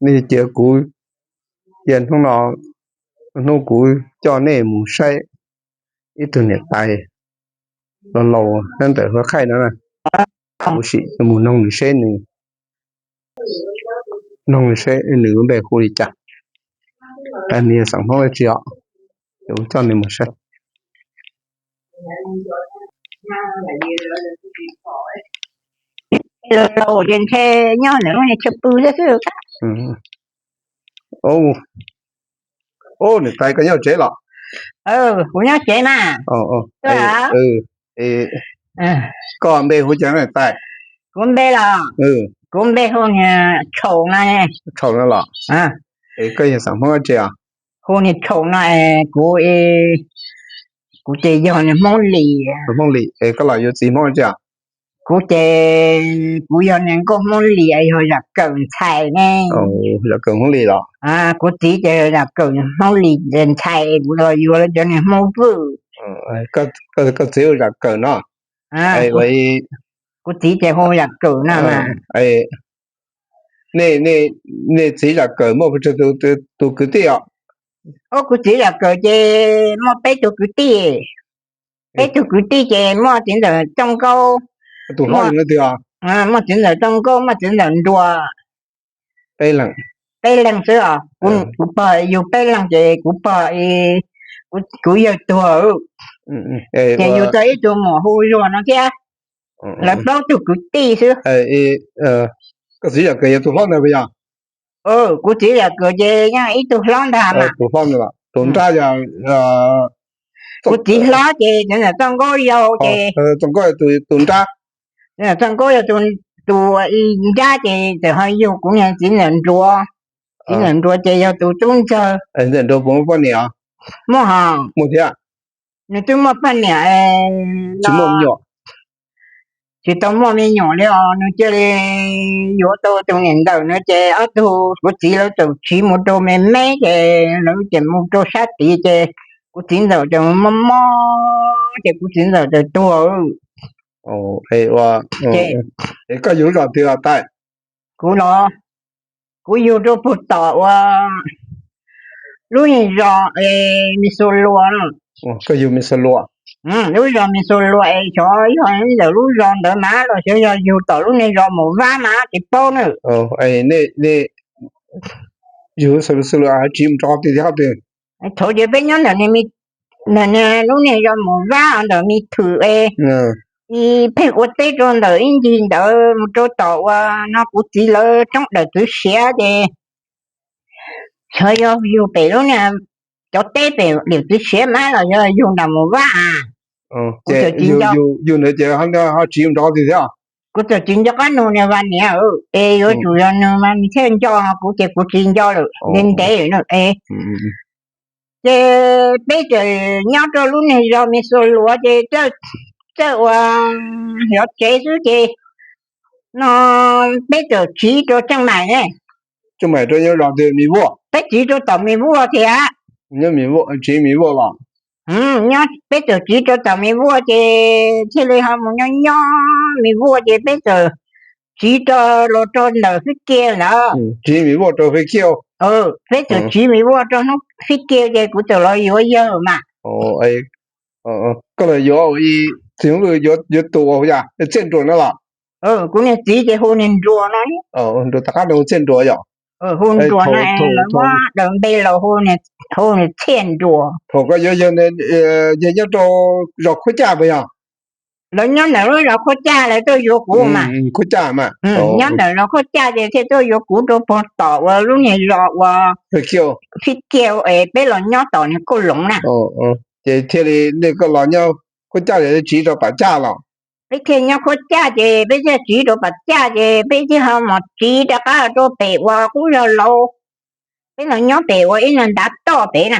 Nej cia kuv, cia hnub no, hnub kuv coj nej mus saib ib tug niam tais laus laus nyob ntawm Huab Khaij no na. Kuv sim mus noog nws seb nws, noog nws seb nws lub npe hu li cas. Nws yog xeem Hmoob dab tsi os? Ces kuv coj nws mus saib. Ces ntshe nyob ntawm lub niag chaw pw thiab xwb. Ub, niam tais koj nyob tsev los? Kuv nyob tsev mas. Koj npe hu cas niam tais? Kuv npe los? Kuv npe hu niag Tshaum no. Tshaum no los? Es koj yog xeem Hmoob dab tsi os? Hu niag Tshaum no es kuv, kuv ces yog niag Hmoob Lis. Hmoob Lis es koj los yuav txiv Hmoob dab tsi os? Kuv ces kuv yog niag nkauj Hmoob Lis, yog Zam Kawm ntxhais ne. Zam Kawm Hmoob Lis los? Kuv txiv ces Zam Kawm Hmoob Lis ntxhais, kuv los yuav cov niag Hmoob Vwj. Koj txiv hu Zam Kawm no. Kuv txiv ces hu Zam Kawm no. Nej txiv Zam Kawm muaj pes tsawg tus kwv tij os? Kuv txiv Zam Kawm ces muaj peb tug kwv tij. Peb tug kwv tij ces muaj txiv ntxawm Txooj Nkaub. Tus hlob yog leej twg? Muaj txiv ntxawm Txooj Nkaub, muaj txiv ntxawm Nruas. Peb leeg xwb os. Kuv pog yug peb leeg ces kuv pog, kuv yawg tuag, ces yug tau ib tug muam hu Zuag no thiab. Lawv plaub tug kwv tij xwb. Koj txiv Zam Kawm yog tus hlob ntag puas yog? Kuv txiv Zam Kawm ces yog ib tug hlob ntag mas. Tus hlob ntag, tus nrab yog? Kuv txiv hlob ces txiv ntxawm Txooj Nkaub yau ces. Txooj Nkaub yog tus nrab. Txooj Nkaub yog tus nrab ces txawm ho yug kuv niag txiv ntxawm Nruas. Txiv ntxawm Nruas ces yog tus tub ntxawg. Ntxawm Nruas puas muaj poj niam? Muaj hos. Muaj thiab. Nws twb muaj poj niam, tsis muaj me nyuam. Tsis tau muaj me nyuam li os, nws cia li yuav tau tus niam ntawm no ces ob tug kuv txiv lawv txawm tsiv mus rau me me ces lawv ces mus rau sab tid ces kuv txiv ntxawm txawm mob mob ces kuv txiv ntxawm txawm tuag. Koj yug lub zos twg tais? Kuv los, kuv yug rau puag tom uas lub niag zos Mis Xus Luas no. Koj yug Mis Xus Luas? Lub zos Mis Xus Luas es xyov yog ntawm lub zos ntawd mas los xyov yog yug tom lub niag zos Mus Vab mas tsis paub na. Yug Mis Xus Luas tsiv mus rau qhov twg thiab qhov twg? Thaum ub peb nyob ntawm lub niag zos Mus Vab ntawm Me Thwm es, pheej ua teb rau ntawm ib ncig ntawd mus rau tom uas no kuv txiv lawv tsoob daws txwv siav ces xyov yog yug pem lub niag cov teb pem daws txwv siav mas los yog yug nram Mus Vab a. Kuv txawm tsis nco, yug ntawd ces ho tsiv mus rau qhov twg thiab? Kuv txawm tsis nco qab nug niag Vaj Niam es yuav tsum yog nws mas nws thiaj nco, kuv ces kuv tsis nco lawm ntev ntev lawm es. Ces peb txawm nyob rau lub niag zos Me Xus Luas ces txawj ua xyov tsev xwb ces no peb txawm tsiv rau Tseej Maim ne. Tseej Maim rau nyob zos twg? Me Vuaj. Peb tsiv rau tom Me Vuaj thiab. Nyob Me Vuaj, tsiv Me Vuaj los? Nyob, peb txawm tsiv rau tom Me Vuaj ces thiaj li ho mus nyob nyob Me Vuaj ces peb txawm tsiv rau los rau ntawm Fib Kiaj ntawd. Tsiv Me Vuaj rau Fib Kiaj. Peb txawm tsiv Me Vuaj rau hnub Fib Kiaj ces kuv txawm los yuav yawg mas. Koj los yuav, txiv Hmoob Vwj yuav tus ua yam Txiaj Nruas no los? Kuv niag txiv ces hu niag Nruas no. Nruas, tom qab no hu Txiaj Nruas yom? Hu Nruas no, lawv muab daws npe los hu niag Txiaj Nruas. Thaum koj yuav yawg, yawg nyob rau zos Khuab Caj puas yog? Lawv nyob ntawm lub zos Khuab Caj lawv tuaj yuav kuv mas. Khuab Caj mas. Nyob ntawm zos Khuab Caj ces thiaj tuaj yuav kuv rau puag tom uas lub niag zos uas Fib Kiaj es peb los nyob tom niag Kauj Loov na. Ces thiaj li nej koj los nyob Khuab Caj ces tsiv rau Pam Caj los? Peb thiaj nyob Khuab Caj ces peb thiaj tsiv rau Pam Caj ces peb thiaj ho mus tsiv rov qab rau pem uas qub zos laus. Peb los nyob pem uas ib niag ntav toj pem na.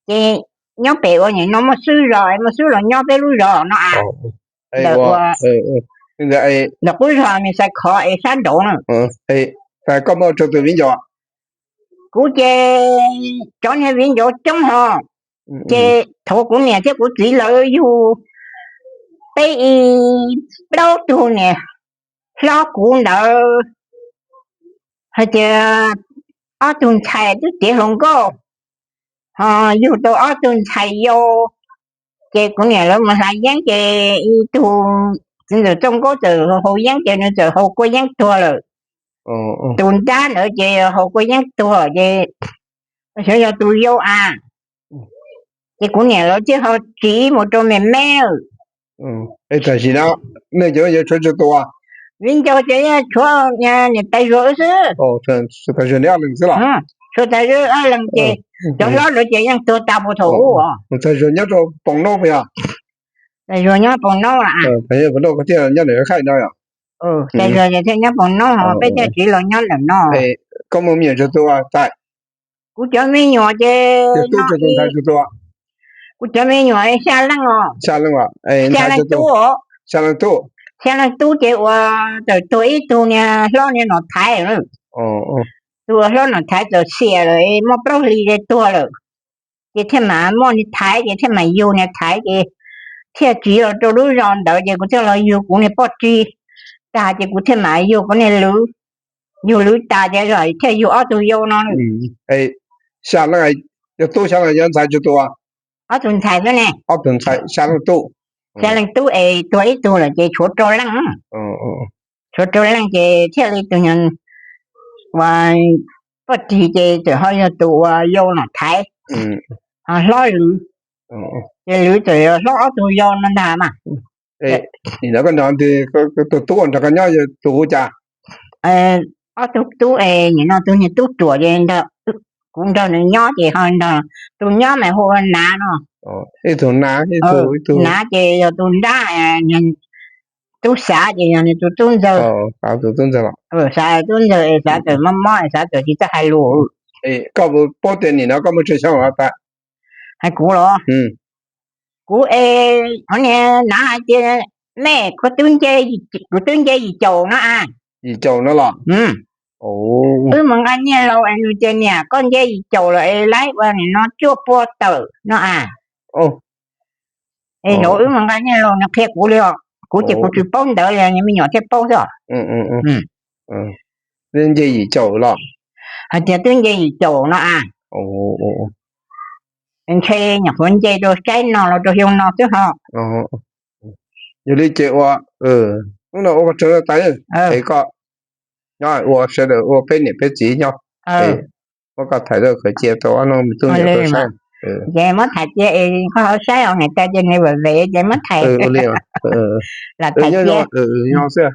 Ces nyob pem uas nim no muaj xib zos, muaj xib los nyob peb lub zos no a. Ntawm qub zos me xais khov es sab nraud na. Koj muaj tsawg tus viv ncaus? Kuv ces cov niag viv ncaus coob hos. Ces thaum kuv niam thiab kuv txiv lawv yug peb ib plaub tug niag hlob kuv ntawd hais tias ob tug ntxhais twb tiav hluas nkauj, ho yug tau ob tug ntxhais yau, ces kuv niam lawv mus hlais yeeb ces ib tug txiv ntxawm Txooj Nkaub txawm haus yeeb ces nws txawm haus kua yeeb tuag lawm. Tus nrab ntawd ces haus kua yeeb tuag ces xyov yog tus yau a, ces kuv niam lawv thiaj ho tsiv mus rau me me lawm. Tam sim no nej cov yuav tshuav tsawg tus? Viv ncaus ces yeej tshuav niam tais Zuag wb xwb. Tshuav tais Zuag ob leeg xwb los? Tshuav tais Zuag ob leeg ces cov hlob lawv ces yeej tuag tas puag thaum ub. Tais Zuag nyob rau Poos Naub puas yog? Tais Zuag nyob Poos Naub. Poos Naub koj thiaj nyob ntawm koj khaij no yom? Tais Zuag thiaj nyob Poos Naub, peb thiaj tsiv los nyob ntawm no. Koj muaj me nyuam tsawg tus tais? Kuv cov me nyuam ces, kuv cov me nyuam xya leej os. Xya leej tub, xya leej tub ces uas txawm tuag ib tug niag hlob niag Nom Thaiv. Tus uas hlob Nom Thaiv txawm xiam lawm muaj plaub hlis ces tuag lawm, ces thiaj mam muaj niag Thaiv ces thiaj mam yug niag Thaiv ces thiaj tsiv los rau lub zos ntawd ces kuv thiaj los yug kuv niag poj ris tag ces kuv thiaj mam yug kuv niag lwv, yug lwv tas ces thiaj yug ob tug yau no. Xya leej, yog tub xya leej, yog ntxhais tsawg tus? Ob tug ntxhais xwb ne. Ob tug ntxhais xya leej tub. Xya leej tub es tuag ib tug lawm ces tshuav rau leej. Tshuav rau leej ces thiaj li tus uas poj ris ces txawm ho yog tus uas yau Nom Thaiv, ho hlob lwv, ces lwv txawm yog hlob ob tug yau no ntag mas. Tus tub nrog koj nyob yog tus hu cas? Ob tug tub es nim no tus niag tub ruam ces kuv nrog nws nyob ces ho nrog tus nyob mas hu ua Nav no. Ib tug Nav, ib tug Nav ces yog tus nrab, tub Xav ces yog nws tus tub ntxawg. Tus tub ntxawg los? Xav tub ntxawg es Xav txawm mob mob es Xav txawm tsis txawj hais lus. Koj paub tias nim no koj muaj tsawg xyoo los tas? Hais kuv los? Kuv es, niam Nav hais tias, nej, kuv twb nce yim caum no a. Yim caum no los? Wb mus nqa nyiaj laus es nws tias, niam, koj nce yim caum lawm es laib ua nim no cuaj pua tawm no a. Es zaum wb mus nqa nyiaj laus nws qhia kuv li os, kuv ces kuv tsis paub ntawv li, me nyuam thiaj paub xwb. Nce yim caum los? Hais tias twb nce yim caum no a. Ntshe nyuam qhuav nce rau saib no los rau xyoo no xwb ho. Yog li ces ua, hnub no ua koj tsaug tais, es koj nyob ua sawv daws ua peb niam peb txiv nyob, muab koj tham rau khaws cia rau ob no me tub me nyuam saib. Ces muab tham cia es koj ho saib os, niam tais ces nws vam vem ces muab tham. Lam tham cia. Nyob xwb.